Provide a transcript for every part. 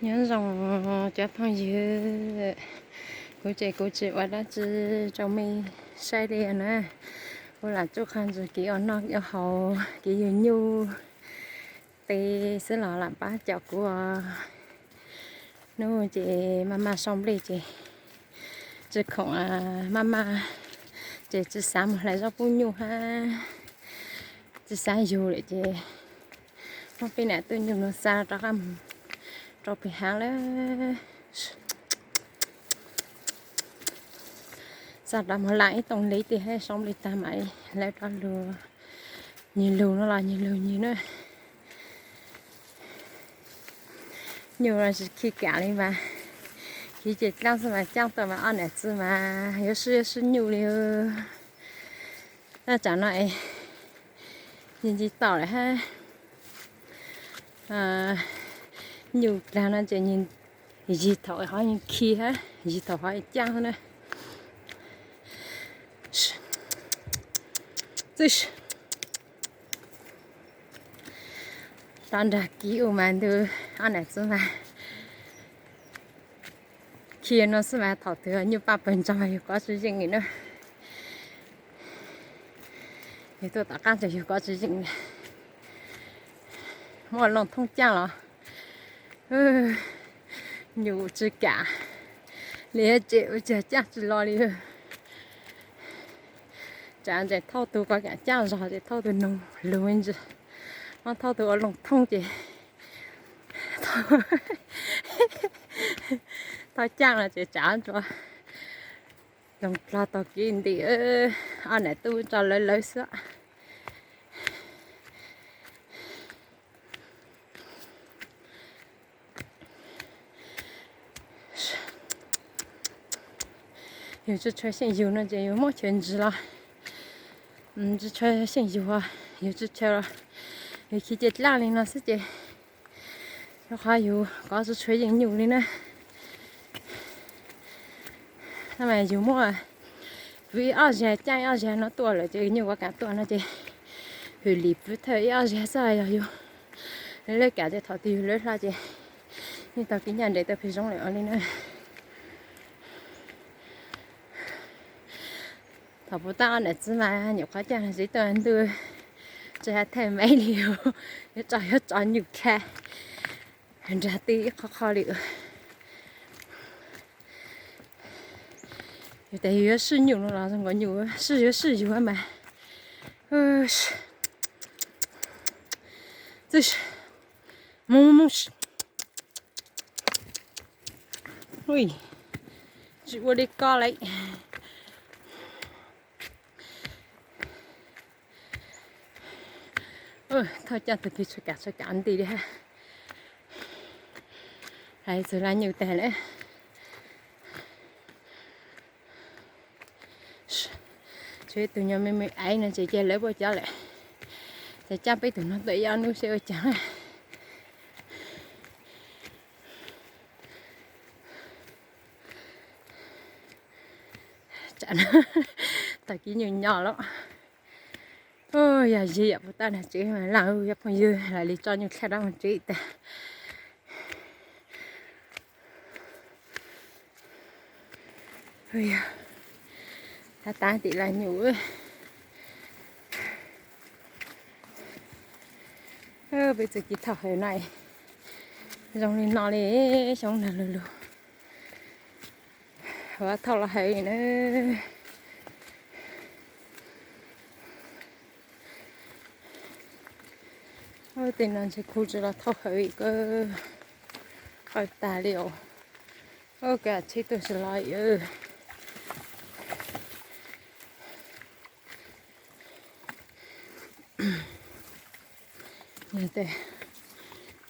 Nyob zoo cov phooj ywg, kuv ces kuv tsis ua dab tsi rau mej saib li na. Kuv lam tsuj qhov ntsis kev ua noj ua haus, kev yug nyuj tes xwb los lam pab cov kuv os. Hnub ces maj maj sau nplej ces tsis khoom maj maj ces tsis xav mus hlais zaub pub nyuj hab tsis xav yug lawm ces muab peb nam tub nyuj no xa rov qab mus rau pem haav lawm. Xa rov mus lam ib tooj li tej hab sau nplej tag mam li lawv rov lug. Nyuag lug no los nyuag lug nyuag na. Nyuj no tsis khi kam li mas, khi ces dlaab xwb mas caaj tau mas ob nam txiv mas yuav sib yuav sib nyuj li. Nyob tsam no es nci nci tau lawm hab. Nyuj dlaag no ces yig thaum hov yeej khi hab yig thaum hov caaj xwb na. Rov nrag kiv u mas ntu ob nam txiv mas khi no xwb mas thaum twg nyuj paj pawg ntsaug mas yug kov tsis yeej li na. Yug tuaj tom qaab tseem yug kov tsis yeej li. Muab looj thoob caaj los nyuj tsis kam li, tseem ua caag caaj tsis los li. Tsam ntses thauj tug kov kam caaj zog ces thauj tug noog lug ntsis, muab thauj tug ua looj thoob ces thauj caaj no ces tsam ntsuav loog dlog taug kev nti. Ob nam tub tso lawv lawv xwb. Yug tsis tshua xyeej yug no ces yug muab chaw ntsis los tsis tshua xyeej yug, yug tsis tshua los yug khi ces dlaab li no xwb ces rau qhov yug kov tsis tshua yeej nyuj li na. Mas yug muab pw ib ob zag caaj ib ob zag no tuaj lawm ces nyuj kov kam tuaj no ces hwm lim pw thawj ib ob zag xwb. Yog yug lawv kam ces thaum twg yug lawv hlo ces yeej tau kev ncaj nraim tau pes zoo lawm li na. Thaum puv tab ob nam txiv mas nyuam qhuav caaj no txiv tuaj ntuj tsis hais thaj maiv li, yuav tso yuav tso nyuj dlha nrag twg ib qho qho li. Yus tas yus yuav sib nyuj no los zoo nkaus nyuj sib yuav sib yug mas. Mus mus, tsis ua li ko lawm. Thauj caaj tug pig tshua kam tshua kam nti li hab. Hais txug lawv nyuj tag lawm. Tshuav ib tug nyuag me me aiv no ces cia lawv puab cov lawm. Ces caaj peb tug no tuaj ib ob hnub seb ua caag na. Tag kis nyuj nyo los. Yog yig yam puas tab nag tsev mas laaj, yog phooj ywg lam li tso nyuj dlha rov moog tsev tag. Tab tab tim lawv nyuj. Peb txuj kev thauj hawv no zoo li no li, xyoo nag lug lug ua thauj los hawv li na. Tej no ntshe khu tsis los thauj hawv ko, qaws tag li os. Kav tsheb tuaj tsis los.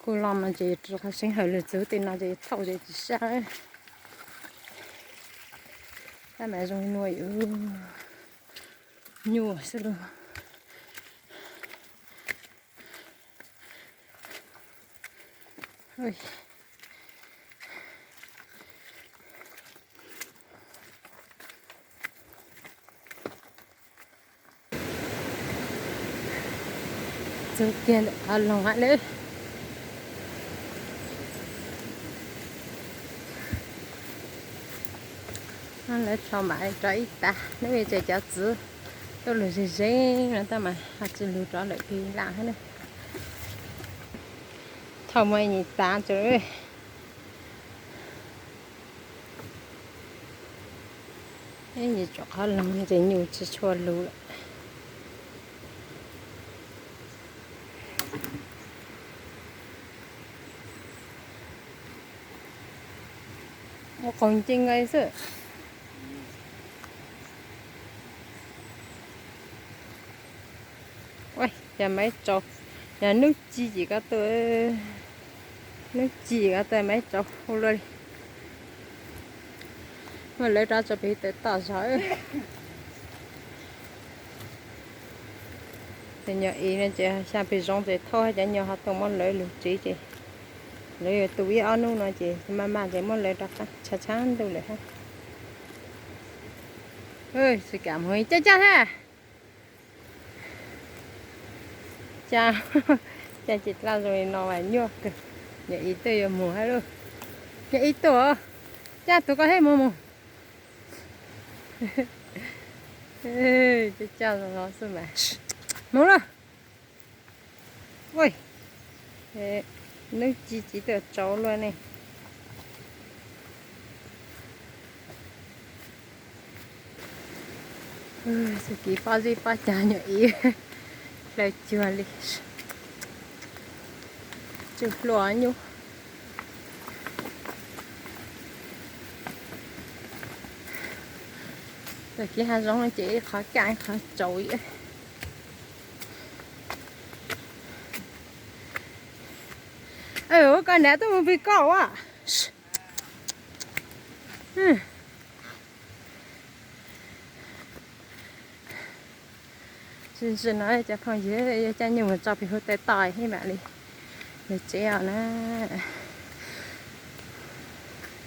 Kuj loj no ces rau qhov seev hawm lug txug tej no ces thauj ces tsis sab. Tab mas zoo li no yuav nyuaj xwb lauj. Txug kiag ntawm qhov loog hab lawm. Lawv rho mam rov ib tag, hnub i ces cov txiv tuaj lug zeeg zeeg no tab mas ho tsis lug rov lawm, pig lam hab ne. Thaum muaj ib nyuag tav tso, ib nyuag tsum qhov loog ces nyuj tsis tshua lug lawm. Ua qaug nce nqaij xwb. Ua cas maiv tsaus, yog hnub ci ces koj tuaj, hnub ci koj tuaj maiv tsaus ua luaj li. Muab lawv rov tso pem tawm toj zog. Ces nyuam i no ces xyaa pem zoov ces thauj cov nyuag ho tuaj muab lawv lug tsev ces lawv yuav tu ib ob hnub no ces maj maj ces muab lawv rov qab tshav tshav ntuj lawm hab. Tsis kam mus caj caj hab. Caj, caj ces dlaj zoo li no mas nyuaj kawg. Nyuam i tuaj yuav mus hab lauj. Nyuam i tuaj, caj tus koj thiaj mus mus. Caj caj zoo no xwb mas. Mus lauj. Hnub ci tsis tuaj tsaus luaj ne. Txuj kev pob zeb pob cag nyuam i hlaws cuag li. Tsuj hlua nyuj. Txuj kev hav zoov no ces ib qhov kaj ib qhov tsaus. Koj nam tuaj mus pig koj ua. Tsis ntsis no cov phooj ywg yuav coj nyuj mus tso pem huv tes toj thiab mam li lug tsev os na.